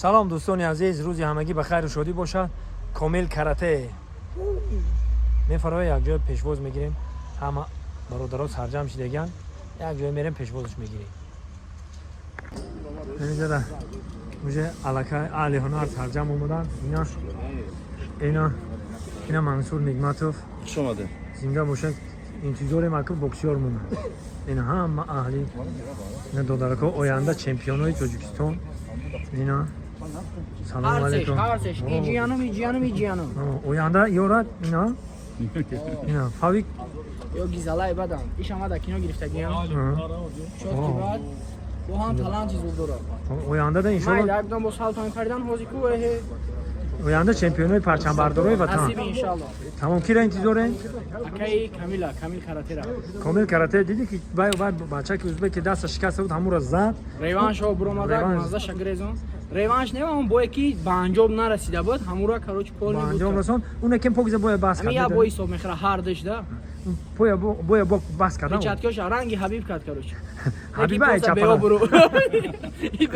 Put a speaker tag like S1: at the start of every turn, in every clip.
S1: Салом, дӯстони азиз, рӯзи ҳамагӣ ба хайру шодӣ бошад. Комил Карате мефароя, якҷоя пешвоз мегирем. Ҳама бародаро сарҷамъ шидагиан, як ҷоя мерем, пешвозш мегирем. Инҷада уже аллакай аҳли ҳунар сарҷамъ омаданд. Ина, ина, ина Мансур Нигматов.
S2: Хуш омадед.
S1: Зинда бошад. Интизорем, аку боксёр монад. Ина ҳама аҳли, ина додарако, оянда чемпионои Тоҷикистон. Ина, салому алейкум.
S3: Ҳарсеш иҷиянум, иҷиянум, иҷиянум.
S1: Оянда ёрад, ина, ина фавик.
S3: Ё гизалай бадан иш омада кино гирифтагиам шод ки баъд бо ҳам таланти зур дорад.
S1: Оянда да, иншолло.
S3: Майли, якдам бо салтон кардан ҳози ку эҳе.
S1: Оянда чемпионои парчамбардорои ватан.
S3: Насиби, иншалло.
S1: Тамом, кира интизорем?
S3: Акаи Камила, Камил Каратера.
S1: Комил Карате. Дидӣ ки вай бачаки узбек ки даста шикаста буд, ҳамура зад.
S3: Реванш о буромадак.
S1: Реванш.
S3: Мазза шагрезон реванш не, он бое ки ба анҷом нарасида буд, ҳамура, короче,
S1: ба
S3: полный
S1: анҷом
S3: буд.
S1: расон, уне кем покиза боя бас
S3: ҳамин як
S1: кард.
S3: бой ҳисоб мехӯра ҳар душ да.
S1: Поя боя бо бас кард.
S3: Перчаткаша ранги Ҳабиб кард, короче.
S1: Ҳабиба ай чапара.
S3: Беобру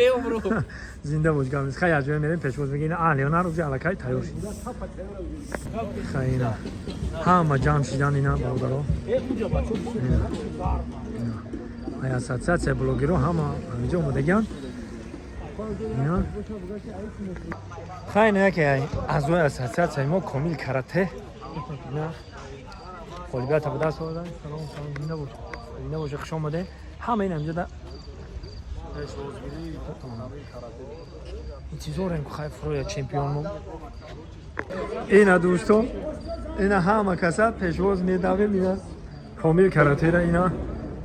S3: беобру.
S1: Зинда бош, гап нест. Хай, аз ҷоя мерем, пешвоз мегирем. Ина аҳли ҳунар уже аллакай тайёр шид. Хай, ина ҳама ҷамъ шидан, ина бародаро. Ай ассотсиатсия блогеро ҳама ҳамиҷо омадагиан. Ина, хай, ина яке аъзои ассотсиатсияи мо, Комил Карате, ина ғолибията ба даст овардан. Салом, салом, зинда бош, зинда боша, хуш омадем. Ҳама ин ҳамиҷода интизорем, ку хай фуроя чемпионмо. Ина дӯстон, ина ҳама каса пешвоз медавем, ина Комил Каратера. Ина,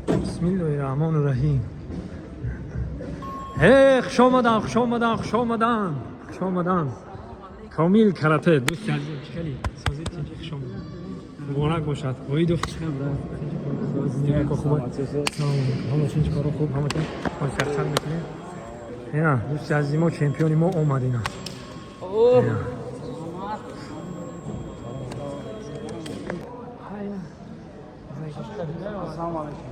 S1: бисмиллоҳи раҳмони раҳим. Э, хуш омадан, хуш омадан, хуш омадан, хуш омадан, Комил Карате. Дӯсти азиз, чӣ хеле созид? Тинҷи, хуш омадан, муборак бошад. Оидов, хуб, ҳама чинчи коро хуб, ҳаматон сарсар мекунем. Ина дӯсти азизи мо, чемпиони мо омад, ина. Ина. Хайна.
S3: Ассалому алайкум.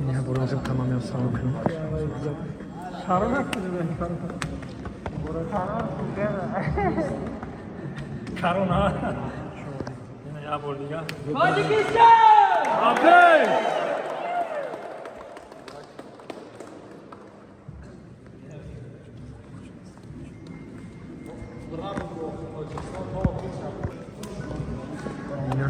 S1: Ина бурозим, тамамиён салом кунем. Шаронат куҷо? Карона. Ина як бор дига. Тоҷикистон! Апей! Ина.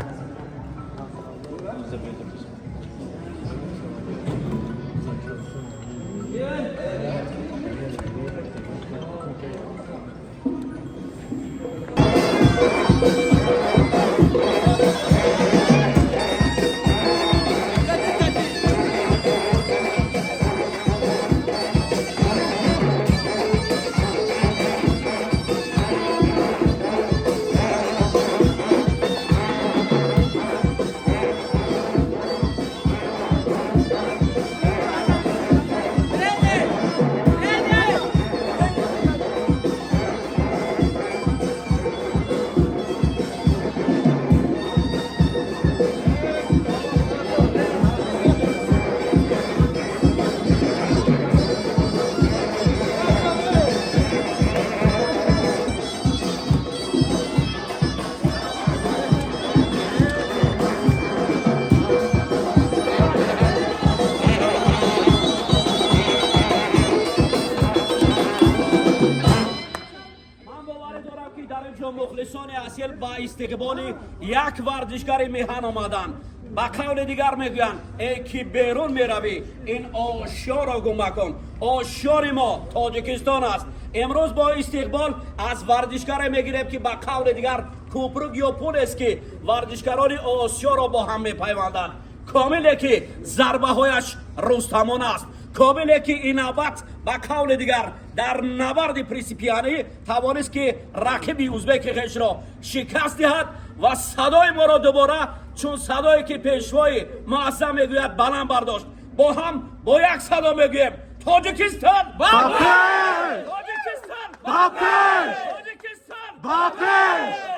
S4: Ман боварӣ дорам, ки дар ин ҷо мухлисони асил ба истиқболи як варзишгари меҳан омаданд. Ба қавли дигар мегӯянд: эй ки берун меравӣ, ин ошёро гум макун. Ошёри мо Тоҷикистон аст. Имрӯз бо истиқбол аз варзишгаре мегирем, ки ба қавли дигар кӯпрук ё пулест, ки варзишгарони Осиёро бо ҳам мепайванданд. Комиле ки зарбаҳояш рустамон аст, Комиле ки ин навбат, ба қавли дигар, дар набарди принсипиалӣ тавонист, ки рақиби узбеки хешро шикаст диҳад ва садои моро дубора, чун садое ки пешвои муаззам мегӯяд, баланд бардошт. Бо ҳам, бо як садо мегӯем: Тоҷикистон,
S1: Ба пеш!
S4: Тоҷикистон,
S1: Ба пеш!
S4: Тоҷикистон,
S1: Ба пеш!